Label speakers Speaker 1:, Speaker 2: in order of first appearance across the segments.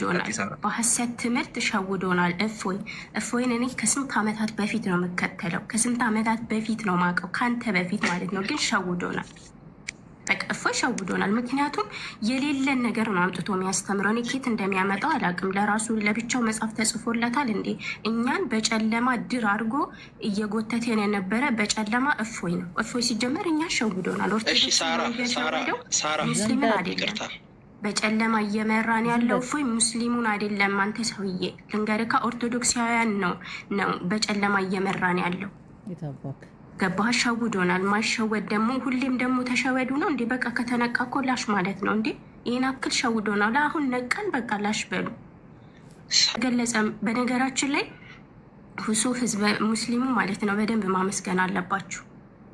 Speaker 1: ሸውዶናል። በሀሰት ትምህርት ሸውዶናል። እፎይ እፎይን እኔ ከስንት ዓመታት በፊት ነው የምከተለው። ከስንት ዓመታት በፊት ነው ማውቀው፣ ከአንተ በፊት ማለት ነው። ግን ሸውዶናል። በቃ እፎይ ሸውዶናል። ምክንያቱም የሌለን ነገር ነው አምጥቶ የሚያስተምረው። እኔ ኬት እንደሚያመጣው አላውቅም። ለራሱ ለብቻው መጽሐፍ ተጽፎለታል እንዴ? እኛን በጨለማ ድር አድርጎ እየጎተተን የነበረ በጨለማ እፎይ ነው። እፎይ ሲጀመር እኛን ሸውዶናል። ኦርቶዶክስ ሙስሊምን አይደለም በጨለማ እየመራን ያለው እፎይ ሙስሊሙን አይደለም። አንተ ሰውዬ ልንገርካ፣ ኦርቶዶክሳውያን ነው በጨለማ እየመራን ያለው። ገባህ? ሸውዶናል። ማይሸወድ ደግሞ ሁሌም ደግሞ ተሸወዱ ነው እንዴ? በቃ ከተነቃ እኮ ላሽ ማለት ነው እንዴ? ይህን አክል ሸውዶናል። አሁን ነቀን፣ በቃ ላሽ በሉ። ገለጸም። በነገራችን ላይ ሁሱ ህዝበ ሙስሊሙ ማለት ነው በደንብ ማመስገን አለባችሁ።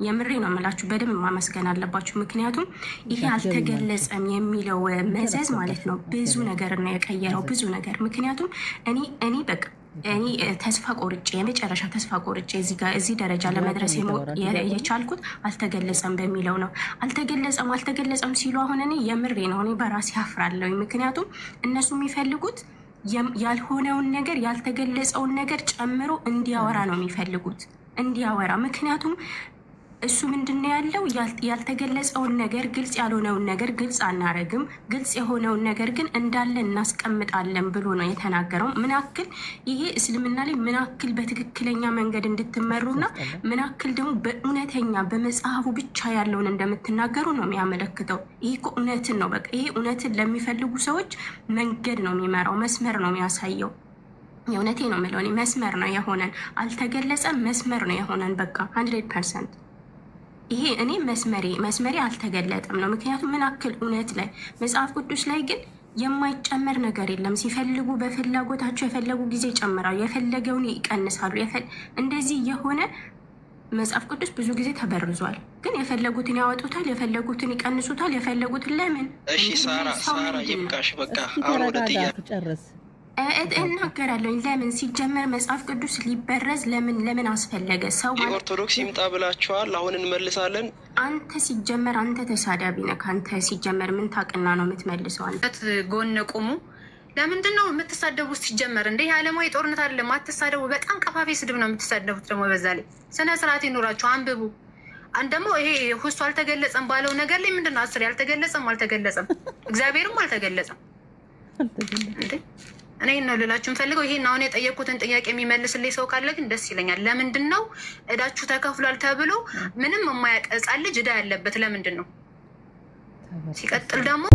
Speaker 1: የምሬ ነው የምላችሁ፣ በደንብ ማመስገን አለባችሁ። ምክንያቱም ይሄ አልተገለጸም የሚለው መዘዝ ማለት ነው ብዙ ነገር ነው የቀየረው፣ ብዙ ነገር። ምክንያቱም እኔ በቃ እኔ ተስፋ ቆርጬ፣ የመጨረሻ ተስፋ ቆርጬ እዚህ ደረጃ ለመድረስ የቻልኩት አልተገለጸም በሚለው ነው። አልተገለጸም አልተገለጸም ሲሉ አሁን እኔ የምሬ ነው፣ እኔ በራሴ አፍራለሁ። ምክንያቱም እነሱ የሚፈልጉት ያልሆነውን ነገር፣ ያልተገለጸውን ነገር ጨምሮ እንዲያወራ ነው የሚፈልጉት፣ እንዲያወራ። ምክንያቱም እሱ ምንድን ነው ያለው? ያልተገለጸውን ነገር፣ ግልጽ ያልሆነውን ነገር ግልጽ አናረግም፣ ግልጽ የሆነውን ነገር ግን እንዳለ እናስቀምጣለን ብሎ ነው የተናገረው። ምናክል ይሄ እስልምና ላይ ምናክል በትክክለኛ መንገድ እንድትመሩና ምናክል ደግሞ በእውነተኛ በመጽሐፉ ብቻ ያለውን እንደምትናገሩ ነው የሚያመለክተው። ይሄ እኮ እውነትን ነው። በቃ ይሄ እውነትን ለሚፈልጉ ሰዎች መንገድ ነው የሚመራው፣ መስመር ነው የሚያሳየው። የእውነቴ ነው የምለው፣ እኔ መስመር ነው የሆነን፣ አልተገለጸም መስመር ነው የሆነን። በቃ 100% ይሄ እኔ መስመሬ አልተገለጠም ነው። ምክንያቱም ምን አክል እውነት ላይ፣ መጽሐፍ ቅዱስ ላይ ግን የማይጨመር ነገር የለም። ሲፈልጉ በፍላጎታቸው የፈለጉ ጊዜ ይጨምራሉ፣ የፈለገውን ይቀንሳሉ። እንደዚህ የሆነ መጽሐፍ ቅዱስ ብዙ ጊዜ ተበርዟል። ግን የፈለጉትን ያወጡታል፣ የፈለጉትን ይቀንሱታል፣ የፈለጉትን ለምን?
Speaker 2: እሺ ሳራ፣ ሳራ ይብቃሽ፣ በቃ አሁን ወደ ጥያቄ
Speaker 3: ጨርስ።
Speaker 1: እናገራለሁ። ለምን ሲጀመር መጽሐፍ ቅዱስ ሊበረዝ ለምን አስፈለገ? ሰው
Speaker 2: የኦርቶዶክስ ይምጣ ብላችኋል። አሁን እንመልሳለን።
Speaker 1: አንተ ሲጀመር አንተ ተሳዳቢ ነህ። አንተ ሲጀመር ምን ታቅና ነው የምትመልሰው? አንተ
Speaker 4: ጎን ቁሙ። ለምንድን ነው የምትሳደቡት? ሲጀመር እንደ የዓለማዊ ጦርነት አይደለም። አትሳደቡ። በጣም ቀፋፊ ስድብ ነው የምትሳደቡት። ደግሞ በዛ ላይ ስነ ስርዓት ይኑራችሁ፣ አንብቡ። ደግሞ ይሄ ሁሱ አልተገለጸም ባለው ነገር ላይ ምንድን ነው አስር ያልተገለጸም አልተገለጸም፣ እግዚአብሔርም አልተገለጸም። እኔ ይህን ነው ልላችሁ የምፈልገው። ይሄን አሁን የጠየቅኩትን ጥያቄ የሚመልስልኝ ሰው ካለ ግን ደስ ይለኛል። ለምንድን ነው እዳችሁ ተከፍሏል ተብሎ ምንም የማያውቅ ሕፃን ልጅ እዳ ያለበት ለምንድን ነው? ሲቀጥል ደግሞ